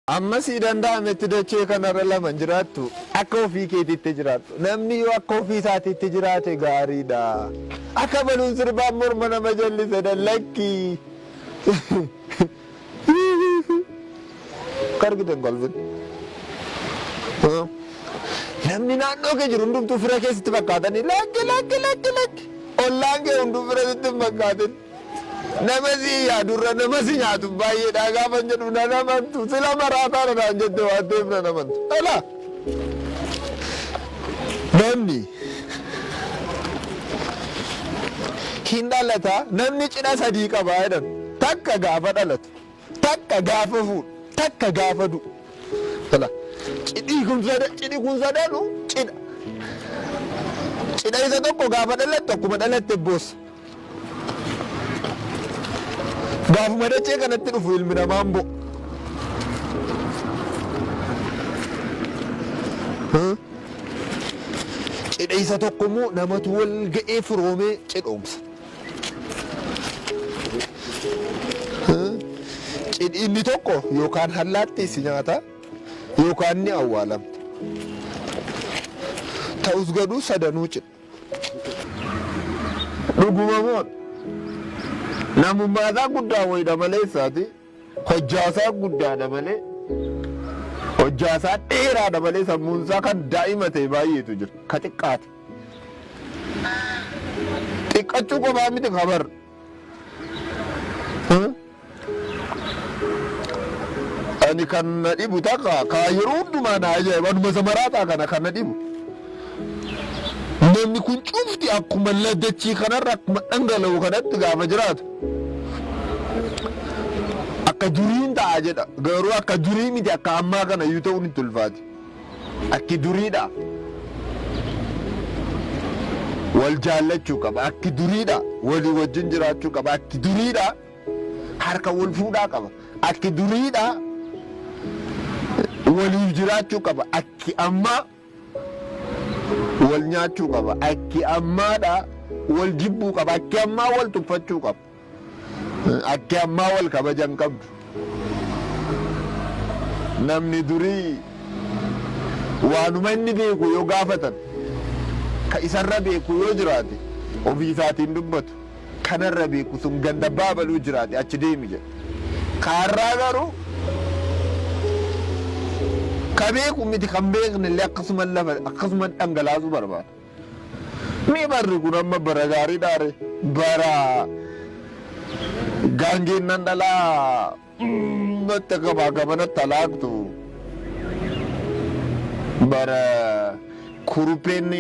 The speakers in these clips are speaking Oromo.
Amma sii danda'ametti dachee kanarra lama hin jiraattu. Akka ofii keetiitti jiraattu. Namni yoo akka ofii isaatiitti jiraate gaariidha. Akka baluun sirbaan morma nama jallise lakki. Akka argitan kolfin. Namni naannoo kee jiru hundumtuu fira keessatti fakkaatanii lakki lakki lakki lakki. Ollaan kee hunduu fira sitti hin fakkaatin. Nama si yaadurra nama si nyaatu baay'eedha gaafa jedhu nan amantu sila maraataa naan jette waan ta'eef nan amantu. Dhala. Namni hin dhalata, namni cidha sadii qaba jedhan. Takka gaafa dhalatu, takka gaafa fuudhu, takka gaafa du'u. Dhala. Cidhi kun sada, cidhi kun sadanu cidha. Cidha isa tokko gaafa dhalattu akkuma dhalatte boossa. Gaafuma dachee kanatti dhufu ilmi namaa hin bo'u. Cidha isa tokko immoo namatu wal ga'ee firoomee cidhoomsa. Cidhi inni tokko yookaan hallaatti si nyaata yookaan ni awwaalamta. Ta'us garuu sadanuu cidha. Dhuguma moo namummaa isaa guddaa wayiidha malee isaati. Hojjaa isaa guddaadha malee, hojjaa isaa dheeraadha malee sammuun isaa kan daa'ima ta'e baay'eetu jira. Ka xiqqaate. Xiqqachuu qofaa miti kabar. Ani kan na dhibu takka ka yeroo hundumaa na ajaa'iba anuma isa maraataa kana kan na dhibu. Namni kun cufti akkuma dachii kanarra akkuma dhangala'u kanatti gaafa jiraatu. Akka duriin ta'a jedha. Garuu akka durii miti, akka ammaa kana iyyuu ta'uun itti ulfaati. Akki duriidha. Wal jaallachuu qaba. Akki duriidha. Walii wajjin jiraachuu qaba. Akki duriidha. Harka wal fuudhaa qaba. Akki duriidha. Waliif jiraachuu qaba. Akki ammaa wal nyaachuu qaba. Akki ammaadha wal jibbuu qaba. Akki ammaa wal tuffachuu qaba. Akki ammaa wal kabajan qabdu. Namni durii waanuma inni beeku yoo gaafatan, ka isarra beeku yoo jiraate ofii isaatiin dubbatu, kanarra beeku sun ganda baabaluu jiraate achi deemi jedha. Kaarraa garuu ka beeku miti kan beekne illee akkasuma lafa akkasuma dhangalaasuu barbaada. Mee barri kun amma bara gaarii dhaare, bara gaangeen nan dhalaa natti gamaa gamanatti alaaktu, bara kurupheen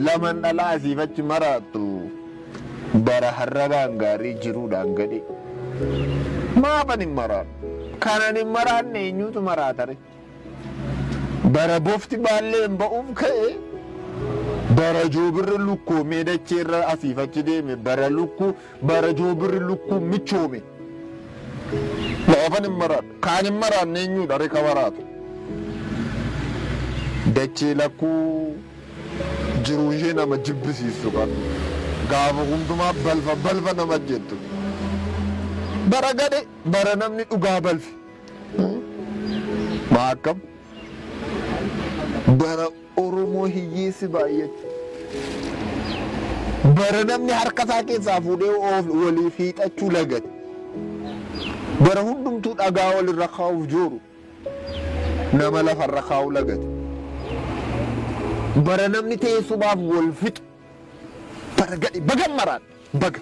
laman dhalaa asiif achi maraattu, bara harrabaan gaarii jiruudhaan gadhe. Maafan hin maraadhu? Kanan hin maraanne eenyutu maraatare? Bara bofti baallee hin ba'uuf ka'e, bara joobirri lukkoomee dacheerra asiif achi deeme, bara lukkuu, bara joobirri lukkuu michoome. Maafan hin maraadhu? Kaan hin maraanne eenyuudha reka maraatu? Dachee lakkuu jiruu ishee nama jibbisiistu kan gaafa hundumaa balfa balfa nama jettu. Bara gadhe, bara namni dhugaa balfe. Maa akkam? Bara Oromoo hiyyeessi baay'achu. Bara namni harka isaa keessaa fuudhee waliif hiixachuu lagate. Bara hundumtuu dhagaa walirra kaa'uuf jooru. Nama lafarra kaa'uu lagate. Bara namni teessumaaf wal fixu. Bara gadhe baga maraan baga.